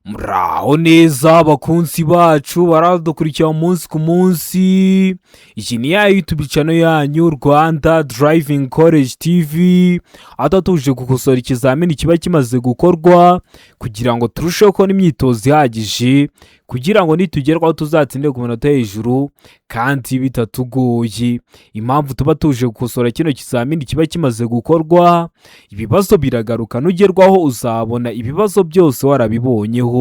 Muraho neza bakunzi bacu baradukurikira umunsi ku munsi. Iyi ni ya YouTube channel yanyu, Rwanda Driving College TV, aho tuje gukosora ikizamini kiba kimaze gukorwa kugira ngo turusheho kubona imyitozo ihagije, kugira ngo nitugerwaho tuzatsinde ku manota hejuru kandi bitatugoye. Impamvu tuba tuje gukosora kino kizamini kiba kimaze gukorwa, ibibazo biragaruka. Nugerwaho uzabona ibibazo byose warabibonyeho.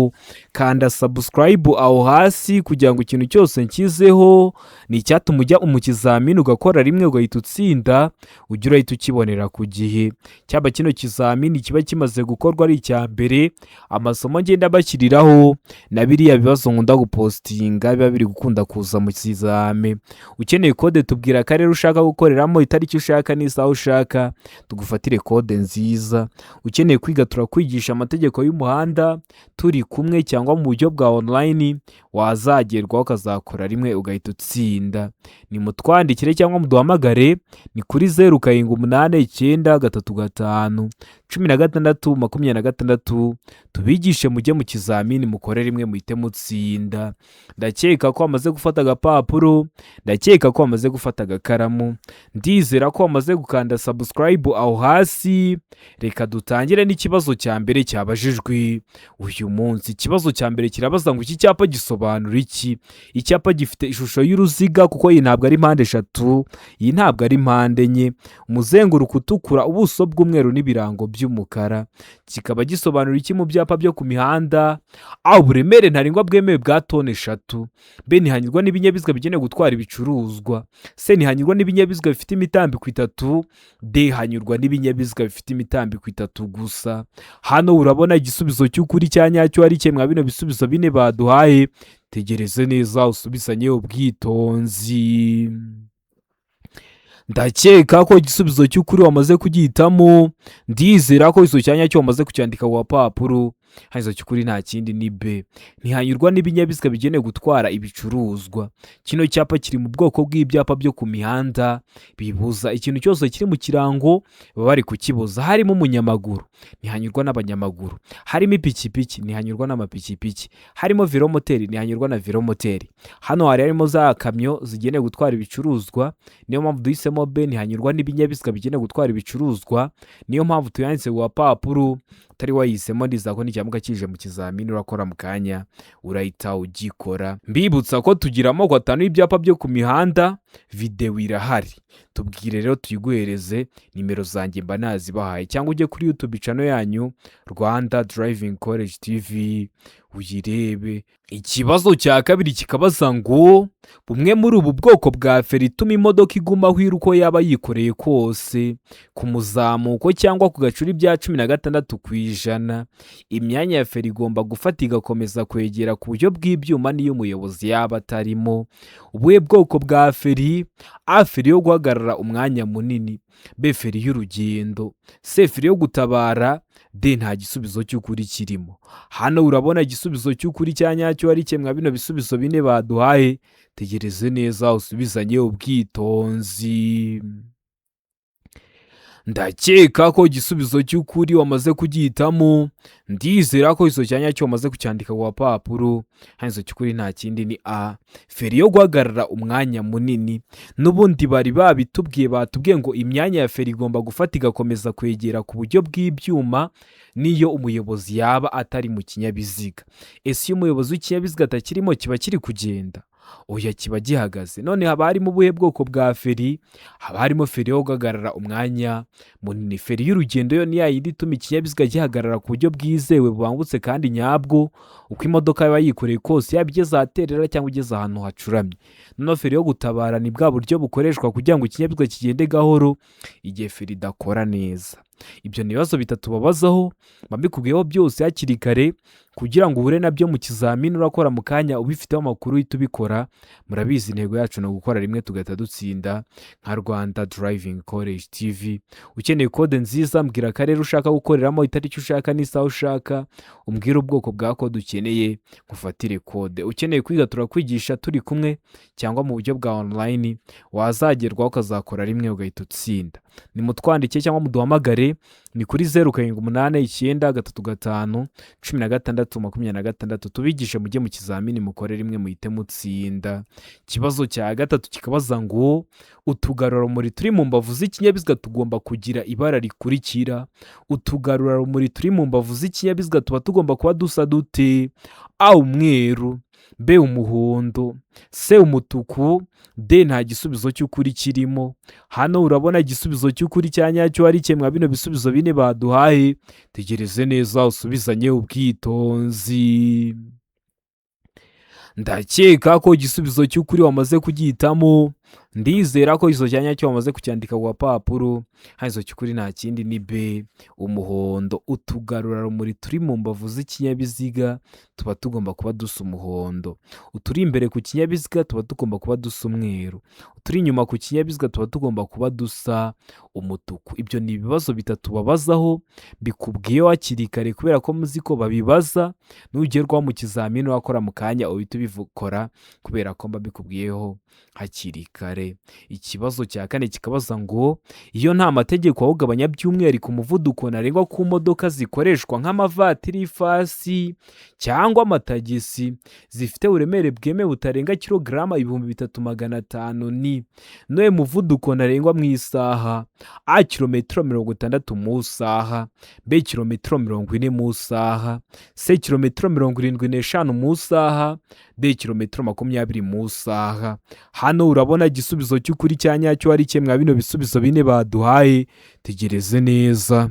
Kanda subscribe aho hasi kugira ngo ikintu cyose nshyizeho ni icyatuma ujya mu kizamini ugakora rimwe ugahita utsinda, ujye urahita ukibonera ku gihe. Cyaba kino kizamini kiba kimaze gukorwa ari icya mbere, amasomo ngenda bashyiriraho na biriya bibazo nkunda gupostinga biba biri gukunda kuza mu kizami. Ukeneye kode, tubwira akarere ushaka gukoreramo, itariki ushaka n'isaha ushaka, tugufatire kode nziza. Ukeneye kwiga, turakwigisha amategeko y'umuhanda turi kumwe cyangwa mu buryo bwa online, wazagerwaho ukazakora rimwe ugahita utsinda. Nimutwandikire cyangwa muduhamagare, ni kuri 0789351626, tubigishe mujye mu kizamini mukore rimwe muhite mutsinda. Ndakeka ko wamaze gufata agapapuro, ndakeka ko wamaze gufata agakaramu, ndizera ko wamaze gukanda subscribe aho hasi. Reka dutangire n'ikibazo cya mbere cyabajijwe uyu munsi. Ikibazo cya mbere kirabaza ngo: iki cyapa gisobanura iki? Icyapa gifite ishusho y'uruziga, kuko iyi ntabwo ari mpande eshatu, iyi ntabwo ari mpande enye, umuzenguruko utukura, ubuso bw'umweru n'ibirango by'umukara, kikaba gisobanura iki mu byapa byo ku mihanda? A, uburemere ntarengwa bwemewe bwa toni 3. B, ntihanyurwa n'ibinyabiziga bigenewe gutwara ibicuruzwa. C, ntihanyurwa n'ibinyabiziga bifite imitambiko itatu. D, hanyurwa n'ibinyabiziga bifite imitambiko itatu gusa. Hano urabona igisubizo cy'ukuri cya nyacyo ari kimwe bino bisubizo bine baduhaye. Tegereze neza usubizanye ubwitonzi. Ndakeka ko igisubizo cy'ukuri wamaze kugihitamo, ndizera ko igisubizo cya nyacyo wamaze kucyandika ku gapapuro. Hano cy'ukuri nta kindi ni B, ntihanyurwa n'ibinyabiziga bigenewe gutwara ibicuruzwa. Kino cyapa kiri mu bwoko bw'ibyapa byo ku mihanda bibuza ikintu cyose kiri mu kirango, baba bari kukibuza. Harimo umunyamaguru, ntihanyurwa n'abanyamaguru. Harimo ipikipiki, ntihanyurwa n'amapikipiki. Harimo velomoteri, ntihanyurwa na velomoteri. Hano hari harimo za kamyo zigenewe gutwara ibicuruzwa, niyo mpamvu duhisemo B, ntihanyurwa n'ibinyabiziga bigenewe gutwara ibicuruzwa, niyo mpamvu tuyanditse ku gapapuro. Utari wayihisemo, ndizera ko nicyamuka kije mu kizamini urakora mu kanya urahita ugikora. Mbibutsa ko tugira amoko atanu y'ibyapa byo ku mihanda, videwo irahari. Tubwire rero tuyiguhereze, nimero zanjye mba nazibahaye, cyangwa ujye kuri YouTube channel yanyu, Rwanda Driving College TV, uyirebe. Ikibazo cya kabiri kikabaza ngo: bumwe muri ubu bwoko bwa feri ituma imodoka iguma aho iri uko yaba yikoreye kose, ku muzamuko cyangwa ku gacuri bya 16%, imyanya ya feri igomba gufata igakomeza kwegera ku buryo bw'ibyuma n'iyo umuyobozi yaba atarimo. Ubuhe bwoko bwa feri? A, feri yo guhagarara umwanya munini. B, feri y'urugendo. C, feri yo gutabara. D, nta gisubizo cy'ukuri kirimo. Hano urabona igisubizo cy'ukuri cya nyacyo ari kimwe bino bisubizo bine baduhaye. Tegereze neza usubizanye ubwitonzi. Ndakeka ko igisubizo cy'ukuri wamaze kugihitamo, ndizera ko igisubizo cya nyacyo wamaze kucyandika ku gapapuro. Hano igisubizo cy'ukuri nta kindi ni A, feri yo guhagarara umwanya munini. N'ubundi bari babitubwiye, batubwiye ngo imyanya ya feri igomba gufata igakomeza kwegera ku buryo bw'ibyuma n'iyo umuyobozi yaba atari mu kinyabiziga. Ese iyo umuyobozi w'ikinyabiziga atakirimo, kiba kiri kugenda? Oya, kiba gihagaze. None haba harimo ubuhe bwoko bwa feri? Haba harimo feri yo guhagarara umwanya munini. Feri y'urugendo yo ni ya yindi ituma ikinyabiziga gihagarara ku buryo bwizewe, bubangutse kandi nyabwo, uko imodoka yaba yikoreye kose, yaba igeze ahaterera cyangwa igeze ahantu hacuramye. Noneho feri yo gutabara ni bwa buryo bukoreshwa kugira ngo ikinyabiziga kigende gahoro igihe feri idakora neza. Ibyo ni ibibazo bitatu babazaho, mba mbikubwiyeho byose hakiri kare kugira ngo uhure nabyo mu kizamini urakora mu kanya ubifiteho amakuru, uhita ubikora. Murabizi, intego yacu ni ugukora rimwe tugahita dutsinda nka Rwanda Driving College TV. Ukeneye kode nziza, mbwira akarere ushaka gukoreramo, itariki ushaka n'isaha ushaka, umbwire ubwoko bwa kode ukeneye, nkufatire kode. Ukeneye kwiga, turakwigisha turi kumwe cyangwa mu buryo bwa online, wazagerwaho ukazakora rimwe ugahita utsinda. Nimutwandike cyangwa muduhamagare, ni kuri 0789351626, tubigishe mujye mu kizamini mukore rimwe muhite mutsinda. Ikibazo cya gatatu kikabaza ngo utugarurarumuri turi mu mbavu z'ikinyabiziga tugomba kugira ibara rikurikira. Utugarurarumuri turi mu mbavu z'ikinyabiziga tuba tugomba kuba dusa dute? A umweru, B umuhondo, C umutuku, D nta gisubizo cy'ukuri kirimo. Hano urabona igisubizo cy'ukuri cya nyacyo ari kimwe bino bisubizo bine baduhaye. Tegereze neza usubizanye ubwitonzi. Ndakeka ko igisubizo cy'ukuri wamaze kugihitamo. Ndizera ko igisubizo cya nyacyo wamaze kucyandika ku gapapuro. Hano igisubizo cy'ukuri nta kindi ni B umuhondo. Utugarurarumuri turi mu mbavu z'ikinyabiziga tuba tugomba kuba dusa umuhondo. Uturi imbere ku kinyabiziga tuba tugomba kuba dusa umweru. Uturi inyuma ku kinyabiziga tuba tugomba kuba dusa umutuku. Ibyo ni ibibazo bitatu babazaho, mbikubwiye hakiri kare kubera ko muzi ko babibaza. Nugerwaho mu kizamini wakora mu kanya uhita ubikora kubera ko mba mbikubwiyeho hakiri kare. Ikibazo cya kane kikabaza ngo iyo nta mategeko awugabanya by'umwihariko umuvuduko ntarengwa ku modoka zikoreshwa nk'amavatiri, ifasi cyangwa amatagisi zifite uburemere bwemewe butarenga kilograma 3500, ni nuwe muvuduko ntarengwa mu isaha? A kilometero 60 mu isaha, B kilometero 40 mu isaha, C kilometero 75 mu isaha, D kilometero 20 mu isaha. Hano urabona igisubizo cy'ukuri cya nyacyo ari kimwe bino bisubizo bine baduhaye. Tegereze neza.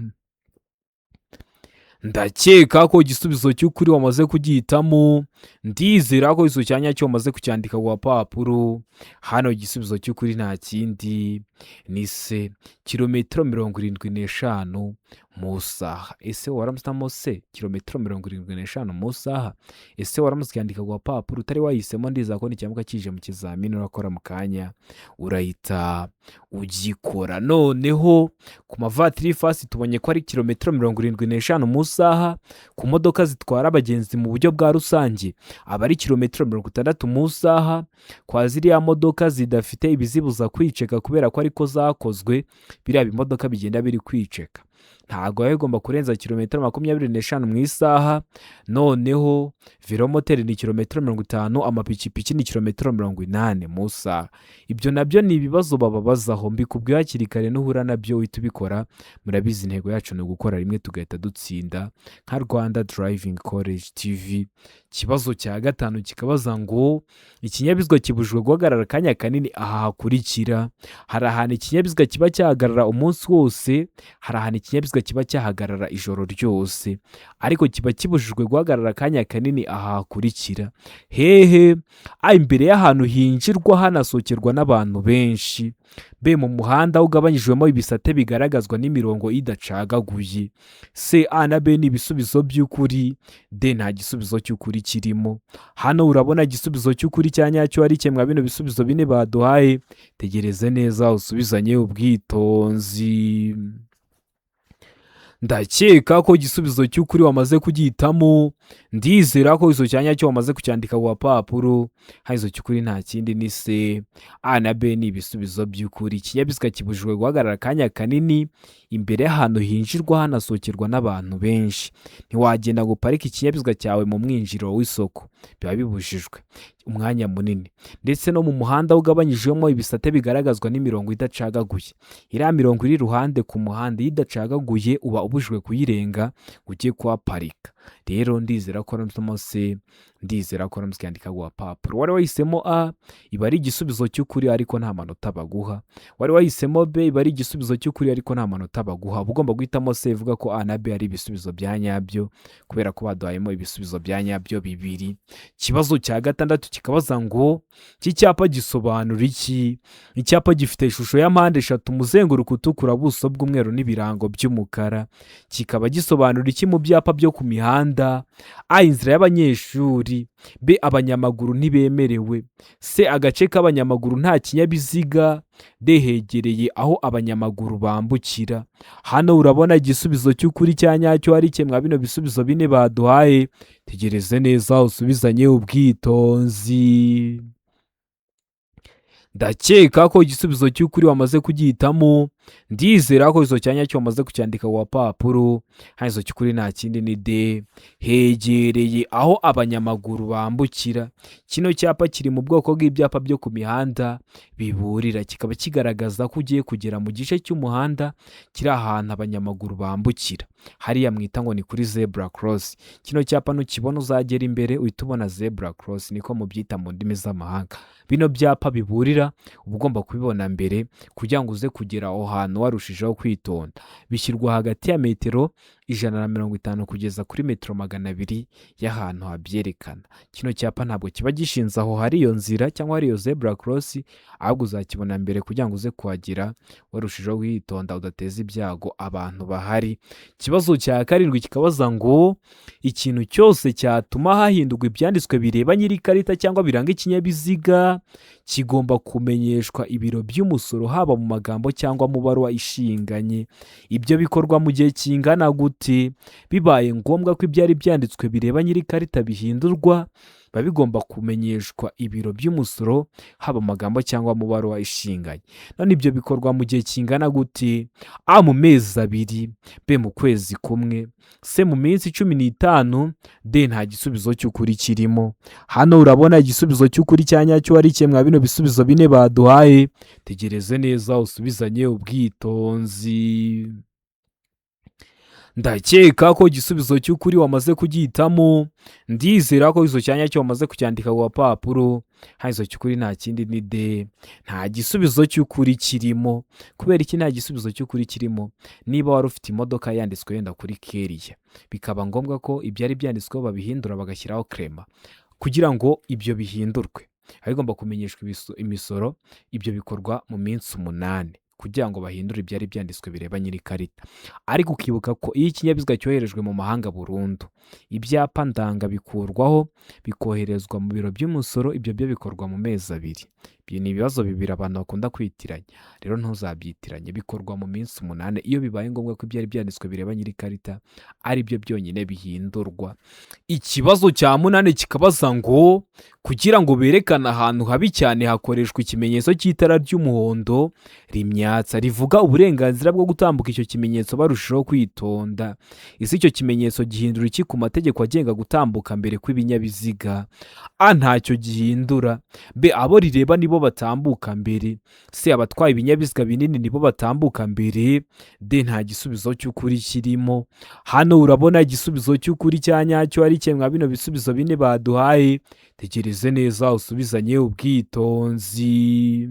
Ndakeka ko igisubizo cy'ukuri wamaze kugihitamo. Ndizera ko igisubizo cya nyacyo wamaze kucyandika ku gapapuro. Hano igisubizo cy'ukuri nta kindi ni C kilometero 75 mu isaha. Ese waramusitamo C kilometero 75 mu isaha? Ese waramutse ukiyandika ku gapapuro utari wahisemo? Ndizera ko nicyamuka kije mu kizamini urakora mu kanya urahita ugikora. Noneho ku mavatiri ifasi tubonye ko ari kilometero 75 mu isaha. Ku modoka zitwara abagenzi mu buryo bwa rusange aba ari kilometero 60 mu isaha. Kwa ziriya modoka zidafite ibizibuza kwiceka kubera ko ariko zakozwe, biriya bimodoka bigenda biri kwiceka, ntabwo biba bigomba kurenza kilometero 25 mu isaha. Noneho velomoteri ni kilometero 50, amapikipiki ni kilometero 80 mu isaha. Ibyo nabyo ni ibibazo bababazaho, mbikubwiye hakiri kare, nuhura nabyo uhita ubikora. Murabizi intego yacu ni ugukora rimwe tugahita dutsinda nka Rwanda Driving College TV. Ikibazo cya gatanu kikabaza ngo ikinyabiziga kibujijwe guhagarara akanya kanini aha hakurikira. Hari ahantu ikinyabiziga kiba cyahagarara umunsi wose, hari ahantu ikinyabiziga kiba cyahagarara ijoro ryose, ariko kiba kibujijwe guhagarara akanya kanini aha hakurikira. Hehe? A imbere y'ahantu hinjirwa hanasohokerwa n'abantu benshi, B mu muhanda ugabanyijwemo ibisate bigaragazwa n'imirongo idacagaguye, C A na B ni ibisubizo by'ukuri, D nta gisubizo cy'ukuri kirimo. Hano urabona igisubizo cy'ukuri cya nyacyo ari kimwe bino bisubizo bine baduhaye. Tegereze neza usubizanye ubwitonzi. Ndakeka ko igisubizo cy'ukuri wamaze kugihitamo. Ndizera ko igisubizo cya nyacyo wamaze kucyandika ku gapapuro. Hano igisubizo cy'ukuri nta kindi ni C. A na B ni ibisubizo by'ukuri. Ikinyabiziga kibujijwe guhagarara akanya kanini imbere y'ahantu hinjirwa hanasohokerwa n'abantu benshi. Ntiwagenda ngo uparike ikinyabiziga cyawe mu mwinjiriro w'isoko, biba bibujijwe umwanya munini. Ndetse no mu muhanda ugabanyijwemo ibisate bigaragazwa n'imirongo idacagaguye. Iriya mirongo iri iruhande ku muhanda iyo idacagaguye uba ubujijwe kuyirenga ngo ujye kuhaparika. Rero ndizera ko wahisemo C, ndizera ko waramutse ukiyandika ku gapapuro. Wari wahisemo A, iba ari igisubizo cy'ukuri ariko nta manota baguha. Wari wahisemo B, iba ari igisubizo cy'ukuri ariko nta manota baguha. Uba ugomba guhitamo C ivuga ko A na B ari ibisubizo bya nyabyo kubera ko baduhayemo ibisubizo bya nyabyo bibiri. Ikibazo cya gatandatu kikabaza ngo iki cyapa gisobanura iki? Icyapa gifite ishusho ya mpande eshatu, umuzenguruko utukura, ubuso bw'umweru n'ibirango by'umukara. Kikaba gisobanura iki mu byapa byo ku mihanda? A inzira y'abanyeshuri, B abanyamaguru ntibemerewe, C agace k'abanyamaguru nta kinyabiziga, D hegereye aho abanyamaguru bambukira. Hano urabona igisubizo cy'ukuri cya nyacyo ari kimwe bino bisubizo bine baduhaye. Tegereze neza usubizanye ubwitonzi. Ndakeka ko igisubizo cy'ukuri wamaze kugihitamo. Ndizera ko izo cyanya cyo wamaze kucyandika ku gapapuro. Hano izo cy'ukuri nta kindi ni D, hegereye aho abanyamaguru bambukira. Kino cyapa kiri mu bwoko bw'ibyapa byo ku mihanda biburira, kikaba kigaragaza ko ugiye kugera mu gice cy'umuhanda kiri ahantu abanyamaguru bambukira, hariya mwita ngo ni kuri zebra cross. Kino cyapa nukibona uzagera imbere uhita ubona zebra cross, niko mubyita mu ndimi z'amahanga. Bino byapa biburira uba ugomba kubibona mbere kugira ngo uze kugera aho hantu warushijeho kwitonda. Bishyirwa hagati ya metero 150 kugeza kuri metero 200 y'ahantu habyerekana. Kino cyapa ntabwo kiba gishinze aho hari iyo nzira cyangwa hari iyo zebra cross, ahubwo uzakibona mbere kugira ngo uze kuhagera warushijeho kwitonda, udateza ibyago abantu bahari. Ikibazo cya karindwi kikabaza ngo ikintu cyose cyatuma hahindurwa ibyanditswe bireba nyir'ikarita cyangwa biranga ikinyabiziga kigomba kumenyeshwa ibiro by'umusoro, haba mu magambo cyangwa mu baruwa ishinganye. Ibyo bikorwa mu gihe kingana gute? Bibaye ngombwa ko ibyari byanditswe bireba nyir'ikarita bihindurwa, biba bigomba kumenyeshwa ibiro by'umusoro, haba mu magambo cyangwa mu baruwa ishinganye. None ibyo bikorwa mu gihe kingana gute? A, mu mezi 2, B, mu kwezi kumwe, C, mu minsi 15, D, nta gisubizo cy'ukuri kirimo. Hano urabona igisubizo cy'ukuri cya nyacyo ari kimwe bino bisubizo bine baduhaye. Tegereze neza usubizanye ubwitonzi. Ndakeka ko igisubizo cy'ukuri wamaze kugihitamo. Ndizera ko izo cyanya cyo wamaze kucyandika ku gapapuro. Hano izo cy'ukuri nta kindi ni D, nta gisubizo cy'ukuri kirimo. Kubera iki nta gisubizo cy'ukuri kirimo? Niba wari ufite imodoka yanditswe wenda kuri Keriya, bikaba ngombwa ko ibyari byanditsweho babihindura bagashyiraho Kerema, kugira ngo ibyo bihindurwe biba bigomba kumenyeshwa imisoro. Ibyo bikorwa mu minsi 8 kugira ngo bahindure ibyari byanditswe bireba nyir'ikarita. Ariko ukibuka ko iyo ikinyabiziga cyoherejwe mu mahanga burundu, ibyapa ndanga bikurwaho bikoherezwa mu biro by'umusoro. Ibyo byo bikorwa mu mezi 2. Ibi ni ibibazo bibiri abantu bakunda kwitiranya, rero ntuzabyitiranye. Bikorwa mu minsi 8 iyo bibaye ngombwa ko ibyari byanditswe bireba nyir'ikarita ari byo byonyine bihindurwa. Ikibazo cya munani kikabaza ngo kugira ngo berekane ahantu habi cyane hakoreshwa ikimenyetso cy'itara ry'umuhondo rimyatsa rivuga uburenganzira bwo gutambuka. Icyo kimenyetso barushaho kwitonda. Ese icyo kimenyetso gihindura iki ku mategeko agenga gutambuka mbere kw'ibinyabiziga? A, ntacyo gihindura. B, abo rireba nibo batambuka mbere. C, abatwaye ibinyabiziga binini nibo batambuka mbere. D, nta gisubizo cy'ukuri kirimo. Hano urabona igisubizo cy'ukuri cya nyacyo ari kimwe bino bisubizo bine baduhaye. Tegereze neza usubizanye ubwitonzi.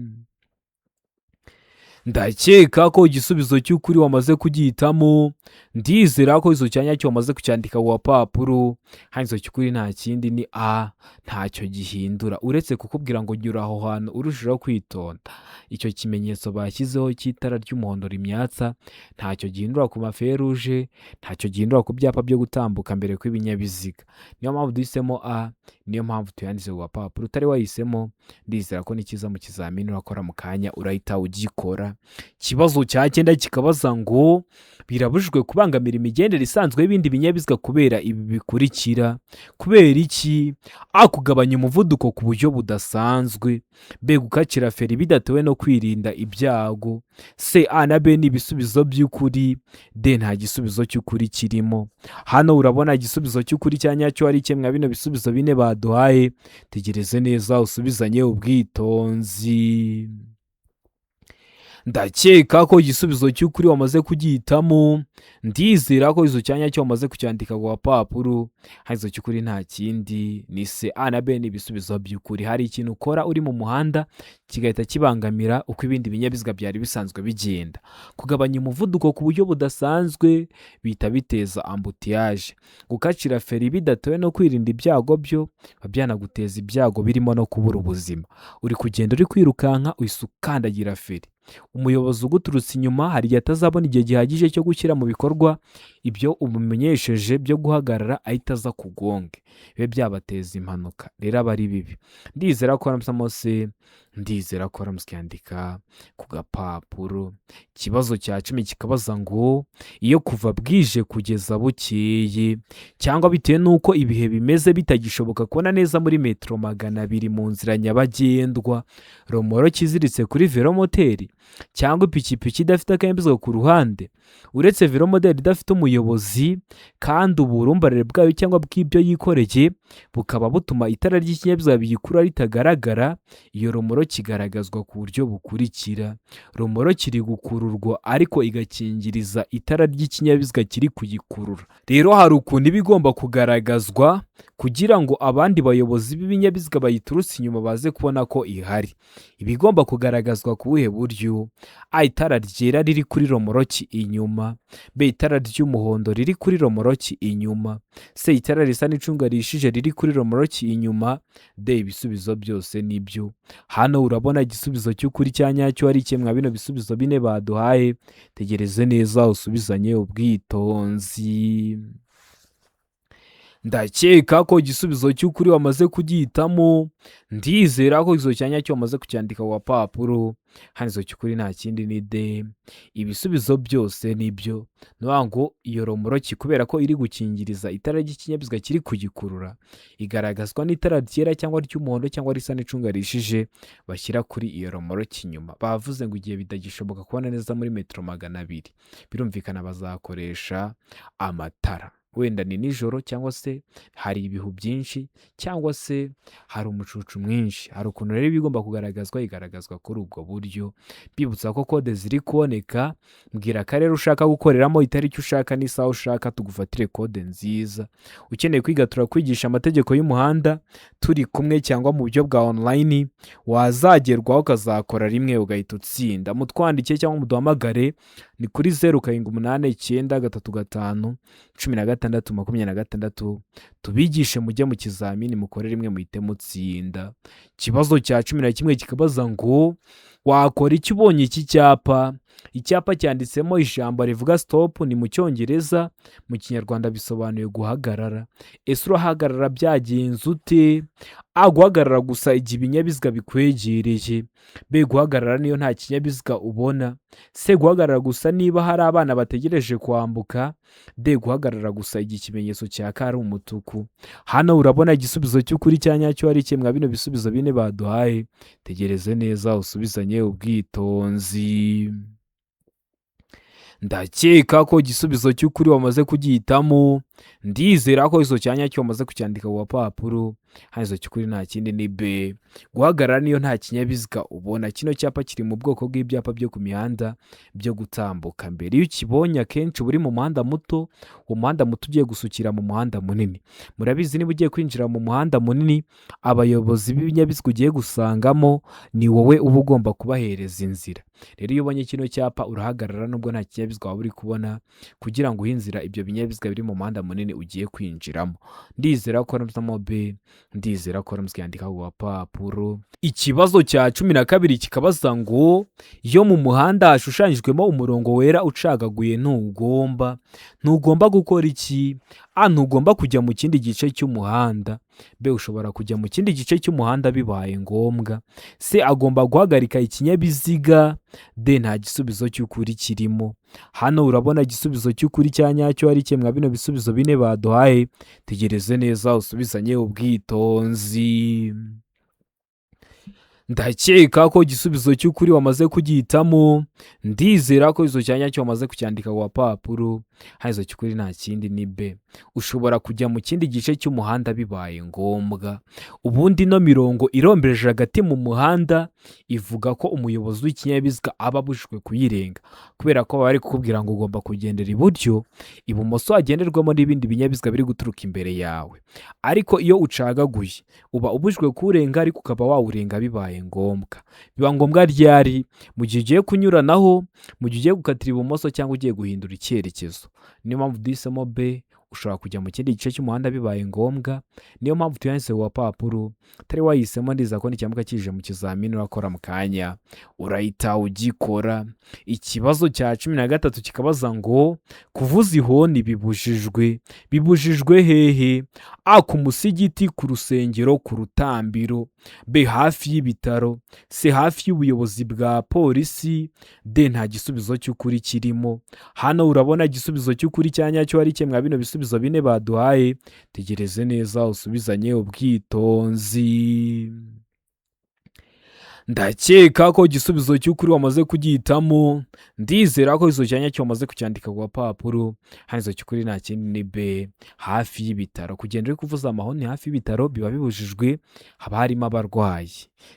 Ndakeka ko igisubizo cy'ukuri wamaze kugihitamo. Ndizera ko izo cyanya cyo wamaze kucyandika ku gapapuro. Hano izo cy'ukuri nta kindi ni A, ntacyo gihindura uretse kukubwira ngo nyura aho hantu urushijeho kwitonda. Icyo kimenyetso bashyizeho cy'itara ry'umuhondo rimyatsa ntacyo gihindura ku ma feux rouges, ntacyo gihindura ku byapa byo gutambuka mbere kw'ibinyabiziga. Niyo mpamvu duhisemo A, niyo mpamvu tuyanditse ku gapapuro. Utari wahisemo, ndizera ko nikiza mu kizamini urakora mu kanya urahita ugikora. Ikibazo cya cyenda kikabaza ngo birabujijwe kubangamira imigendere isanzwe y'ibindi binyabiziga kubera ibi bikurikira. Kubera iki? A, kugabanya umuvuduko ku buryo budasanzwe. B, gukacira feri bidatewe no kwirinda ibyago. C, A na B ni ibisubizo by'ukuri. D, nta gisubizo cy'ukuri kirimo. Hano urabona igisubizo cy'ukuri cya nyacyo ari kimwe bino bisubizo bine baduhaye. Tegereze neza usubizanye ubwitonzi. Ndakeka ko igisubizo cy'ukuri wamaze kugihitamo. Ndizera ko izo cyanya cyo wamaze kucyandika ku gapapuro. Hano izo cy'ukuri nta kindi ni C, A na B ni ibisubizo by'ukuri. Hari ikintu ukora uri mu muhanda kigahita kibangamira uko ibindi binyabiziga byari bisanzwe bigenda. Kugabanya umuvuduko ku buryo budasanzwe bihita biteza embouteillage. Gukacira feri bidatewe no kwirinda ibyago byo biba byanaguteza ibyago birimo no kubura ubuzima. Uri kugenda uri kwirukanka, uhise ukandagira feri, umuyobozi uguturutse inyuma hari igihe atazabona igihe gihagije cyo gushyira mu bikorwa Ibyo umumenyesheje byo guhagarara ahita aza kugonge, bibe byabateza impanuka. Rero aba ari bibi. Ndizera ko waramusamo se, ndizera ko waramusyandika ku gapapuro. Ikibazo cya 10 kikabaza ngo iyo kuva bwije kugeza bukeye, cyangwa bitewe n'uko ibihe bimeze bitagishoboka kubona neza muri metero 200 mu nzira nyabagendwa, romoroki iziritse kuri velomoteri cyangwa ipikipiki idafite akanyabiziga ku ruhande, uretse velomoteri idafite umuyobozi kandi uburumbarare bwayo cyangwa bw'ibyo yikoreye bukaba butuma itara ry'ikinyabiziga biyikurura ritagaragara, iyo romoroki igaragazwa ku buryo bukurikira: romoroki iri gukururwa ariko igakingiriza itara ry'ikinyabiziga kiri kuyikurura. Rero hari ukuntu iba igomba kugaragazwa kugira ngo abandi bayobozi b'ibinyabiziga bayiturutse inyuma baze kubona ko ihari. Iba igomba kugaragazwa ku buhe buryo? A, itara ryera riri kuri romoroki inyuma; B, itara ry'umuhondo riri kuri romoroki inyuma; C, itara risa n'icunga rihishije riri kuri romoroki inyuma; D, ibisubizo byose nibyo. Hano urabona igisubizo cy'ukuri cya nyacyo ari kimwe bino bisubizo bine baduhaye. Tegereze neza usubizanye ubwitonzi. Ndakeka ko igisubizo cy'ukuri wamaze kugihitamo. Ndizera ko igisubizo cya nyacyo wamaze kucyandika ku gapapuro. Hano igisubizo cy'ukuri nta kindi ni D, ibisubizo byose nibyo. Ni ukuvuga ngo iyo romoroki, kubera ko iri gukingiriza itara ry'ikinyabiziga kiri kugikurura, igaragazwa n'itara ryera cyangwa ry'umuhondo cyangwa risa n'icunga rihishije bashyira kuri iyo romoroki inyuma. Bavuze ngo igihe bitagishoboka kubona neza muri metero 200, birumvikana bazakoresha amatara. Wenda ni nijoro, cyangwa se hari ibihu byinshi, cyangwa se hari umucucu mwinshi. Hari ukuntu rero iba igomba kugaragazwa, igaragazwa kuri ubwo buryo. Mbibutsa ko kode ziri kuboneka. Mbwira akarere ushaka gukoreramo, itariki ushaka n'isaha ushaka, tugufatire kode nziza. Ukeneye kwiga, turakwigisha amategeko y'umuhanda turi kumwe cyangwa mu buryo bwa online, wazagerwaho ukazakora rimwe ugahita utsinda. Mutwandike cyangwa muduhamagare, ni kuri 0789 35 16 26, tubigishe mujye mu kizamini mukore rimwe muhite mutsinda. Ikibazo cya 11 kikabaza ngo wakora iki ubonye iki cyapa? Icyapa cyanditsemo ijambo rivuga "stop", ni mu Cyongereza, mu Kinyarwanda bisobanuye guhagarara. Ese urahagarara byagenze ute? A, guhagarara gusa igihe ibinyabiziga bikwegereye; B, guhagarara niyo nta kinyabiziga ubona; C, guhagarara gusa niba hari abana bategereje kwambuka; D, guhagarara gusa igihe ikimenyetso cyaka ari umutuku. Hano urabona igisubizo cy'ukuri cya nyacyo ari kimwe bino bisubizo bine baduhaye. Tegereze neza usubizanye ubwitonzi. Ndakeka ko igisubizo cy'ukuri wamaze kugihitamo. Ndizera ko igisubizo cya nyacyo wamaze kucyandika ku gapapuro. Hano igisubizo cy'ukuri nta kindi ni B, guhagarara niyo nta kinyabiziga ubona. Kino cyapa kiri mu bwoko bw'ibyapa byo ku mihanda byo gutambuka mbere. Iyo ukibonye akenshi uba uri mu muhanda muto, uwo muhanda muto ugiye gusukira mu muhanda munini. Murabizi, niba ugiye kwinjira mu muhanda munini, abayobozi b'ibinyabiziga ugiye gusangamo ni wowe uba ugomba kubahereza inzira. Rero iyo ubonye kino cyapa urahagarara nubwo nta kinyabiziga waba uri kubona, kugira ngo uhe inzira ibyo binyabiziga biri mu muhanda munini ugiye kwinjiramo. Ndizera ko waramutse B, ndizera ko waramutse yandika ku gapapuro. Ikibazo cya 12 kikabaza ngo iyo mu muhanda hashushanyijwemo umurongo wera ucagaguye, ntugomba gukora iki? A, ntugomba kujya mu kindi gice cy'umuhanda; B, ushobora kujya mu kindi gice cy'umuhanda bibaye ngombwa; C, agomba guhagarika ikinyabiziga; D, nta gisubizo cy'ukuri kirimo. Hano urabona igisubizo cy'ukuri cya nyacyo ari kimwe bino bisubizo bine baduhaye. Tegereze neza usubizanye ubwitonzi. Ndakeka ko igisubizo cy'ukuri wamaze kugihitamo. Ndizera ko igisubizo cya nyacyo wamaze kucyandika ku gapapuro. Hano igisubizo cy'ukuri nta kindi ni B, ushobora kujya mu kindi gice cy'umuhanda bibaye ngombwa. Ubundi ino mirongo irombereje hagati mu muhanda ivuga ko umuyobozi w'ikinyabiziga aba abujijwe kuyirenga, kubera ko baba bari kukubwira ngo ugomba kugendera iburyo, ibumoso hagenderwamo n'ibindi binyabiziga biri guturuka imbere yawe. Ariko iyo ucagaguye uba ubujijwe kuwurenga, ariko ukaba wawurenga bibaye ngombwa. Biba ngombwa ryari? Mu gihe ugiye kunyuranaho, mu gihe ugiye gukatira ibumoso cyangwa ugiye guhindura icyerekezo. Niyo mpamvu duhisemo B. Ushobora kujya mu kindi gice cy'umuhanda bibaye ngombwa. Niyo mpamvu tuyanditse ku gapapuro. Utari wayihisemo, ndiza ko nicyamuka kije mu kizamini urakora mu kanya urahita ugikora. Ikibazo cya 13 kikabaza ngo: kuvuza ihoni bibujijwe. Bibujijwe hehe? A, ku musigiti, ku rusengero, ku rutambiro. B, hafi y'ibitaro. C, hafi y'ubuyobozi bwa polisi. D, nta gisubizo cy'ukuri kirimo. Hano urabona igisubizo cy'ukuri cya nyacyo ari kimwe bino bisubizo bine baduhaye. Tegereze neza usubizanye ubwitonzi. Ndakeka ko igisubizo cy'ukuri wamaze kugihitamo. Ndizera ko igisubizo cya nyacyo wamaze kucyandika ku gapapuro. Hano igisubizo cy'ukuri nta kindi, ni B, hafi y'ibitaro. Kugenda uri kuvuza amahoni hafi y'ibitaro biba bibujijwe, haba harimo abarwayi,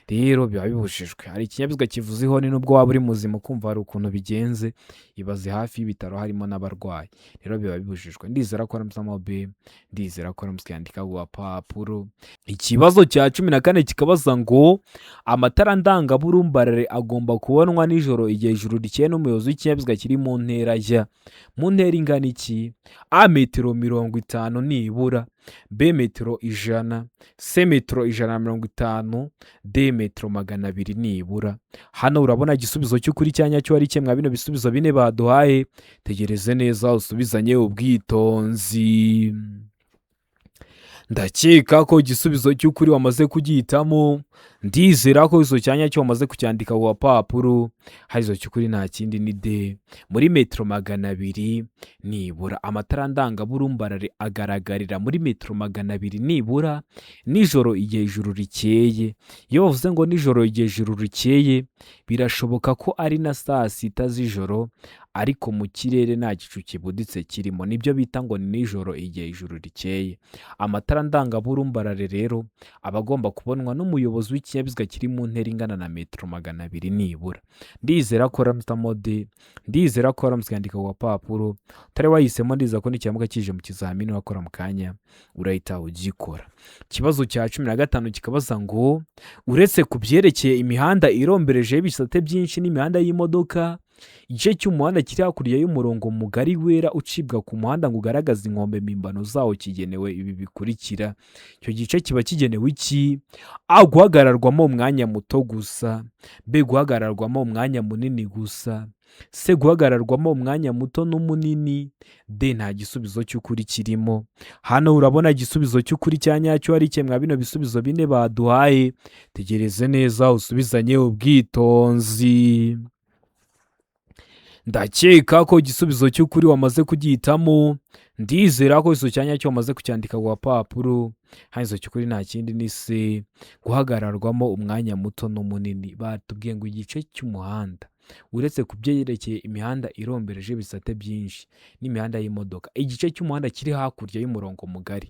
rero biba bibujijwe. Hari ikinyabiziga kivuza ihoni, nubwo waba uri muzima ukumva hari ukuntu bigenze, ibaze hafi y'ibitaro harimo n'abarwayi. Rero biba bibujijwe. Ndizera ko waramusamo B, ndizera ko waramutse yandika ku gapapuro. Ikibazo cya 14 kikabaza ngo: amatara ndangaburumbarare agomba kubonwa nijoro igihe ijuru rikeye n'umuyobozi w'ikinyabiziga kiri mu ntera ya mu ntera ingana iki? A, metero 50 nibura. B, metero 100. C, metero 150. D, metero 200 nibura. Hano urabona igisubizo cy'ukuri cya nyacyo ari kimwe bino bisubizo bine baduhaye. Tegereze neza usubizanye ubwitonzi. Ndakeka ko igisubizo cy'ukuri wamaze kugihitamo. Ndizera ko igisubizo cya nyacyo wamaze kucyandika ku gapapuro. Hari igisubizo cy'ukuri nta kindi, ni D, muri metero 200 nibura. Amatara ndangaburumbarare agaragarira muri metero 200 nibura nijoro igihe ijuru rikeye. Iyo bavuze ngo nijoro igihe ijuru rikeye, birashoboka ko ari na saa sita z'ijoro, ariko mu kirere nta gicu kibuditse kirimo. Nibyo bita ngo ni nijoro igihe ijuru rikeye. Amatara ndangaburumbarare rero aba agomba kubonwa n'umuyobozi w'ikinyabiziga kiri mu ntera ingana na metero 200 nibura. Ndizera ko waramutse D, ndizera ko waramutse yandika ku gapapuro. Utari wahisemo, ndiza ko nicyamuka kije mu kizamini wakora mu kanya urahita ugikora. Ikibazo cya 15 kikabaza ngo: uretse ku byerekeye imihanda irombereje y'ibisate byinshi n'imihanda y'imodoka, igice cy'umuhanda kiri hakurya y'umurongo mugari wera ucibwa ku muhanda ngo ugaragaze inkombe mpimbano zawo kigenewe ibi bikurikira. Icyo gice kiba kigenewe iki? A, guhagararwamo umwanya muto gusa. B, guhagararwamo umwanya munini gusa. C, guhagararwamo umwanya muto n'umunini. D, nta gisubizo cy'ukuri kirimo. Hano urabona igisubizo cy'ukuri cya nyacyo ari kimwe bino bisubizo bine baduhaye. Tegereze neza usubizanye ubwitonzi. Ndakeka ko igisubizo cy'ukuri wamaze kugihitamo. Ndizera ko igisubizo cya nyacyo wamaze kucyandika ku gapapuro. Hano igisubizo cy'ukuri nta kindi, ni C, guhagararwamo umwanya muto n'umunini. Batubwiye ngo igice cy'umuhanda, uretse ku byerekeye imihanda irombereje ibisate byinshi n'imihanda y'imodoka, igice cy'umuhanda kiri hakurya y'umurongo mugari,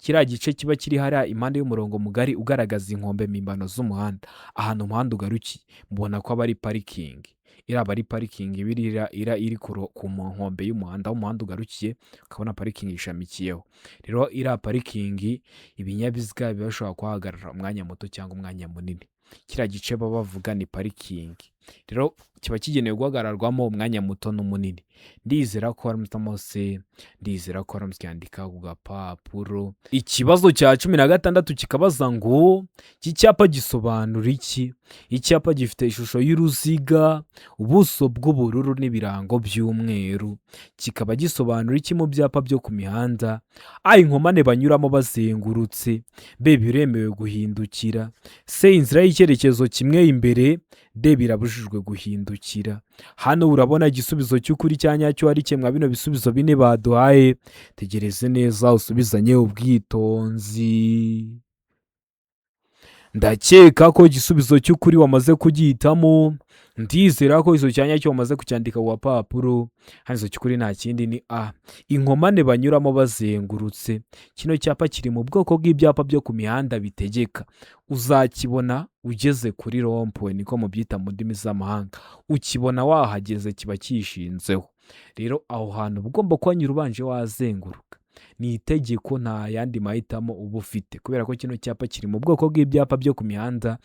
kiriya gice kiba kiri hariya impande y'umurongo mugari ugaragaza inkombe mpimbano z'umuhanda, ahantu umuhanda ugarukiye, mubona ko aba ari parikingi. Iriya aba ari parikingi iba iri ku nkombe y'umuhanda, aho umuhanda ugarukiye ukabona parikingi ishamikiyeho. Rero iriya parikingi ibinyabiziga biba bishobora kuhahagarara umwanya muto cyangwa umwanya munini. Kiriya gice baba bavuga ni parikingi, rero kiba kigenewe guhagararwamo umwanya muto n'umunini. Ndizera ko waramutse C, ndizera ko waramutse yandika ku gapapuro. Ikibazo cya 16 kikabaza ngo: iki cyapa gisobanura iki? Icyapa gifite ishusho y'uruziga, ubuso bw'ubururu n'ibirango by'umweru, kikaba gisobanura iki mu byapa byo ku mihanda? A, inkomane banyuramo bazengurutse. B, biremewe guhindukira. C, inzira y'icyerekezo kimwe imbere. D, birabujijwe guhindukira. Hano urabona igisubizo cy'ukuri cya nyacyo ari kimwe bino bisubizo bine baduhaye. Tegereze neza usubizanye ubwitonzi. Ndakeka ko igisubizo cy'ukuri wamaze kugihitamo. Ndizera ko igisubizo cya nyacyo wamaze kucyandika ku gapapuro. Hano igisubizo cy'ukuri nta kindi, ni A, inkomane banyuramo bazengurutse. Kino cyapa kiri mu bwoko bw'ibyapa byo ku mihanda bitegeka. Uzakibona ugeze kuri rond-point, niko mubyita mu ndimi z'amahanga. Ukibona wahageze, kiba kishinzeho. Rero aho hantu uba ugomba kuhanyura ubanje wazenguruka, ni itegeko, nta yandi mahitamo uba ufite, kubera ko kino cyapa kiri mu bwoko bw'ibyapa byo ku mihanda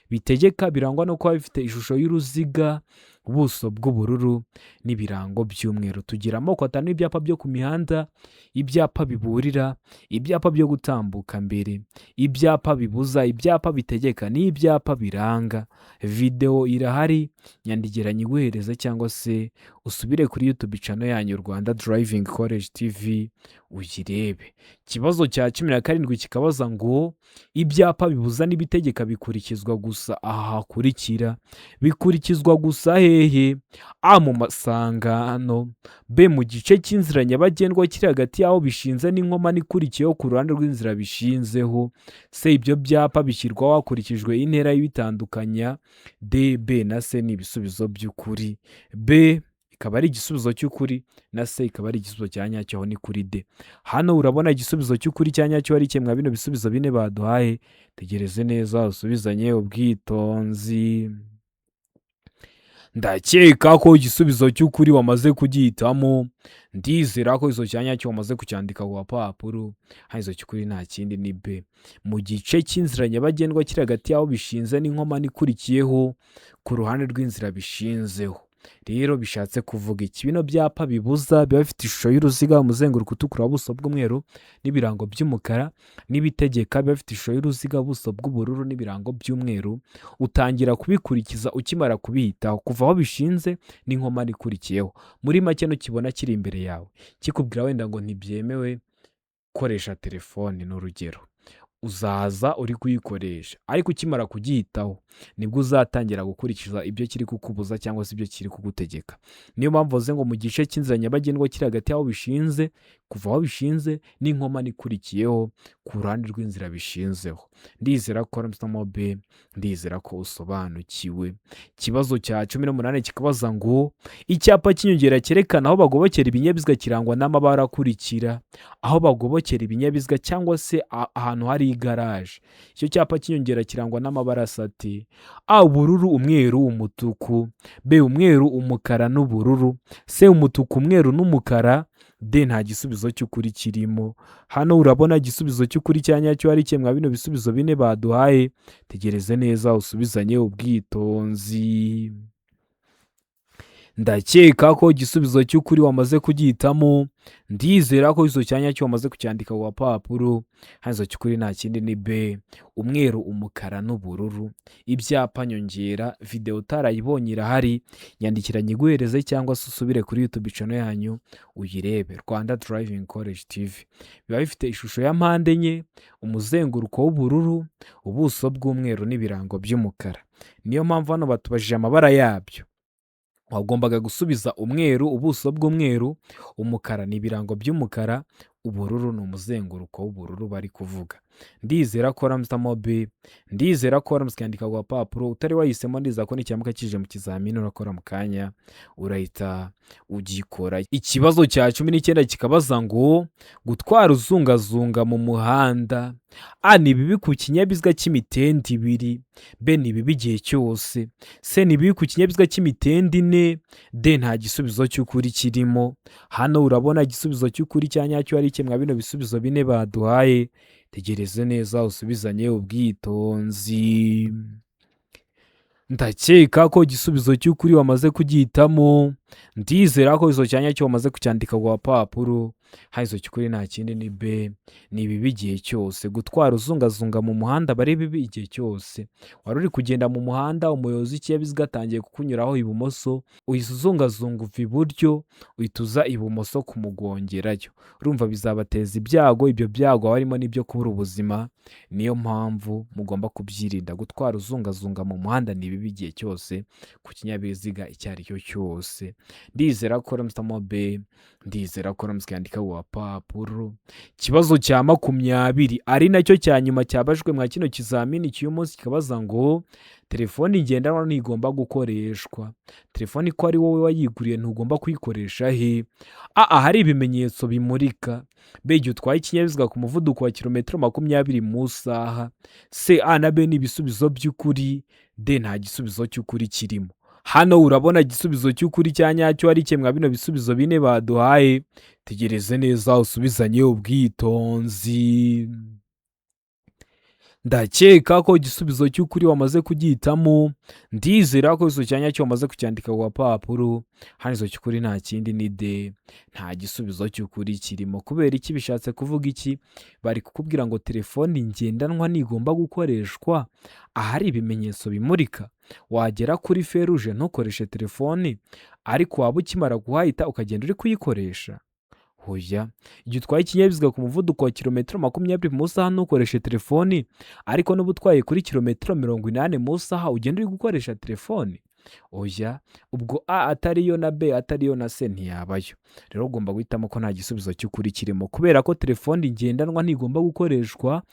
bitegeka, birangwa no kuba bifite ishusho y'uruziga, Ubuso bw'ubururu n'ibirango by'umweru. Tugira amoko atanu y'ibyapa byo ku mihanda: ibyapa biburira, ibyapa byo gutambuka mbere, ibyapa bibuza, ibyapa bitegeka n'ibyapa biranga. Videwo irahari, nyandikira nyiguhereze cyangwa se usubire kuri YouTube channel yanyu Rwanda Driving College TV uyirebe. Ikibazo cya 17 kikabaza ngo ibyapa bibuza n'ibitegeka bikurikizwa gusa aha hakurikira. Bikurikizwa gusa hehe? A, mu masangano; B, mu gice cy'inzira nyabagendwa kiri hagati y'aho bishinze n'inkomane ikurikiyeho ku ruhande rw'inzira bishinzeho; C, ibyo byapa bishyirwaho hakurikijwe intera y'ibitandukanya. D, B na C ni ibisubizo by'ukuri. B ikaba ari igisubizo cy'ukuri na C ikaba ari igisubizo cya nyacyo, aho ni kuri D. Hano urabona igisubizo cy'ukuri cya nyacyo ari kimwe bino bisubizo bine baduhaye. Tegereze neza usubizanye ubwitonzi. Ndakeka ko igisubizo cy'ukuri wamaze kugihitamo. Ndizera ko igisubizo cya nyacyo wamaze kucyandika ku gapapuro. Hano igisubizo cy'ukuri nta kindi, ni B, mu gice cy'inzira nyabagendwa kiri hagati y'aho bishinze n'inkomane ikurikiyeho ku ruhande rw'inzira bishinzeho. Rero bishatse kuvuga iki? Bino byapa bibuza biba bifite ishusho y'uruziga, umuzenguruko utukura, ubuso bw'umweru n'ibirango by'umukara, n'ibitegeka biba bifite ishusho y'uruziga, ubuso bw'ubururu n'ibirango by'umweru. Utangira kubikurikiza ukimara kubihitaho, kuva aho bishinze n'inkomane ikurikiyeho. Muri make, nukibona kiri imbere yawe kikubwira wenda ngo ntibyemewe gukoresha telefone, ni urugero, uzaza uri kuyikoresha, ariko ukimara kugihitaho nibwo uzatangira gukurikiza ibyo kiri kukubuza cyangwa se ibyo kiri kugutegeka. Niyo mpamvu bavuze ngo mu gice cy'inzira nyabagendwa kiri hagati y'aho bishinze, kuva aho bishinze n'inkomane ikurikiyeho ku ruhande rw'inzira bishinzeho. Ndizera ko wahisemo B, ndizera ko usobanukiwe. Ikibazo cya 18 kikabaza ngo icyapa cy'inyongera cyerekana aho bagobokera ibinyabiziga kirangwa n'amabara akurikira. Aho bagobokera ibinyabiziga cyangwa se ahantu hari igaraje, icyo cyapa cy'inyongera kirangwa n'amabara asa ate? A, ubururu, umweru, umutuku; B, umweru, umukara n'ubururu; C, umutuku, umweru n'umukara; D, nta gisubizo cy'ukuri kirimo. Hano urabona igisubizo cy'ukuri cya nyacyo ari kimwe bino bisubizo bine baduhaye. Tegereze neza usubizanye ubwitonzi. Ndakeka ko igisubizo cy'ukuri wamaze kugihitamo. Ndizera ko igisubizo cya nyacyo wamaze kucyandika ku gapapuro. Hano igisubizo cy'ukuri nta kindi, ni B, umweru, umukara n'ubururu. Ibyapa nyongera, videwo utarayibonye irahari, nyandikira nyiguhereze cyangwa se usubire kuri YouTube channel yanyu uyirebe, Rwanda Driving College TV. Biba bifite ishusho ya mpande enye, umuzenguruko w'ubururu, ubuso bw'umweru n'ibirango by'umukara. Niyo mpamvu hano batubajije amabara yabyo, wagombaga gusubiza umweru, ubuso bw'umweru, umukara ni ibirango by'umukara, ubururu ni umuzenguruko w'ubururu bari kuvuga. Ndizera ko wahisemo B, ndizera ko waramutse ukandika ku gapapuro. Utari wahisemo, ndizera ko nicyamuka kije mu kizamini urakora mu kanya urahita ugikora. Ikibazo cya 19 kikabaza ngo gutwara uzungazunga mu muhanda: A, ni bibi ku kinyabiziga cy'imitende ibiri; B, ni bibi igihe cyose; C, ni bibi ku kinyabiziga cy'imitende ine; D, nta gisubizo cy'ukuri kirimo. Hano urabona igisubizo cy'ukuri cya nyacyo ari kimwe bino bisubizo bine baduhaye. Tegereze neza usubizanye ubwitonzi. Ndakeka ko igisubizo cy'ukuri wamaze kugihitamo. Ndizera ko igisubizo cya nyacyo wamaze kucyandika ku gapapuro. Hano igisubizo cy'ukuri nta kindi, ni B, ni bibi igihe cyose. Gutwara uzungazunga mu muhanda aba ari bibi igihe cyose. Wari uri kugenda mu muhanda, umuyobozi w'ikinyabiziga atangiye kukunyuraho ibumoso, uhise uzungazunga uva iburyo uhita uza ibumoso kumugongerayo. Urumva bizabateza ibyago, ibyo byago haba harimo n'ibyo kubura ubuzima. Niyo mpamvu mugomba kubyirinda. Gutwara uzungazunga mu muhanda ni bibi igihe cyose ku kinyabiziga icyo ari cyo cyose. Ndizera ko wahisemo B, ndizera ko waramutse ukandika ku gapapuro. Ikibazo cya 20 ari nacyo cya nyuma cyabajwe mwa kino kizamini cy'uyu munsi kikabaza ngo telefoni ngendanwa ntigomba gukoreshwa. Telefoni ko ari wowe wayiguriye, ntugomba kuyikoresha he? A, ahari ibimenyetso bimurika; B, igihe utwaye ikinyabiziga ku muvuduko wa kilometero 20 mu isaha; C, A na B ni ibisubizo by'ukuri; D, nta gisubizo cy'ukuri kirimo. Hano urabona igisubizo cy'ukuri cya nyacyo ari kimwe bino bisubizo bine baduhaye. Tegereze neza usubizanye ubwitonzi. Ndakeka ko igisubizo cy'ukuri wamaze kugihitamo. Ndizera ko igisubizo cya nyacyo wamaze kucyandika ku gapapuro. Hano igisubizo cy'ukuri nta kindi ni D. Nta gisubizo cy'ukuri kirimo. Kubera iki? Bishatse kuvuga iki? Bari kukubwira ngo telefoni ngendanwa ntigomba gukoreshwa ahari ibimenyetso bimurika. Wagera kuri feruje ntukoreshe telefoni, ariko waba ukimara kuhahita ukagenda uri kuyikoresha? Hoya. Igihe utwaye ikinyabiziga ku muvuduko wa kilometero 20 mu isaha ntukoreshe telefoni, ariko n'uba utwaye kuri kilometero 80 mu isaha ugenda uri gukoresha telefoni? Oya. Ubwo A atariyo na B atariyo na C ntiyabayo. Rero ugomba guhitamo ko nta gisubizo cy'ukuri kirimo, kubera ko telefoni ngendanwa ntigomba gukoreshwa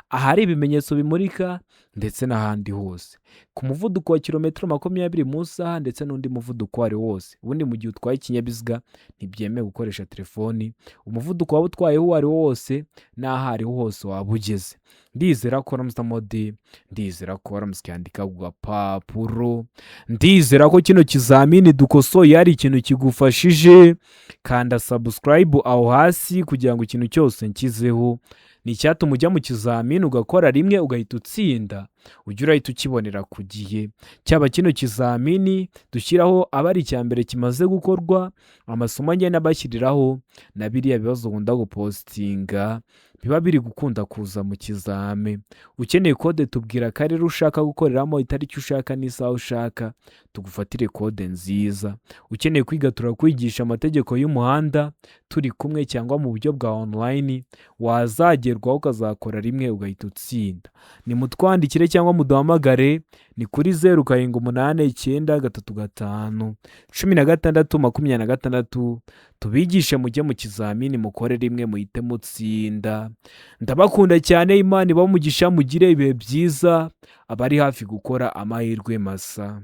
ahari ibimenyetso bimurika ndetse n'ahandi hose, ku muvuduko wa kilometero 20 mu isaha ndetse n'undi muvuduko uwo ari wo wose. Ubundi mu gihe utwaye ikinyabiziga ntibyemewe gukoresha telefoni, umuvuduko waba utwayeho uwo ari wo wose n'aho ariho hose waba ugeze. Ndizera ko waramutse D, ndizera ko waramutse ukandika ku gapapuro, ndizera ko kino kizamini dukosoye hari ikintu kigufashije. Kanda subscribe aho hasi kugira ngo ikintu cyose nshyizeho ni icyatuma ujya mu kizamini ugakora rimwe ugahita utsinda, ujye urahita ukibonera ku gihe. Cyaba kino kizamini dushyiraho aba ari icya mbere kimaze gukorwa, amasomo ngenda bashyiriraho na biriya bibazo nkunda gupostinga biba biri gukunda kuza mu kizame. Ukeneye kode, tubwira akarere ushaka gukoreramo, itariki ushaka n'isaha ushaka, tugufatire kode nziza. Ukeneye kwiga, turakwigisha amategeko y'umuhanda turi kumwe cyangwa mu buryo bwa online, wazagerwaho ukazakora rimwe ugahita utsinda. Nimutwandikire cyangwa muduhamagare, ni kuri 07893516, tubigishe mujye mu kizamini mukore rimwe muhite mutsinda. Ndabakunda cyane, Imana ibahe umugisha, mugire ibihe byiza, abari hafi gukora amahirwe masa.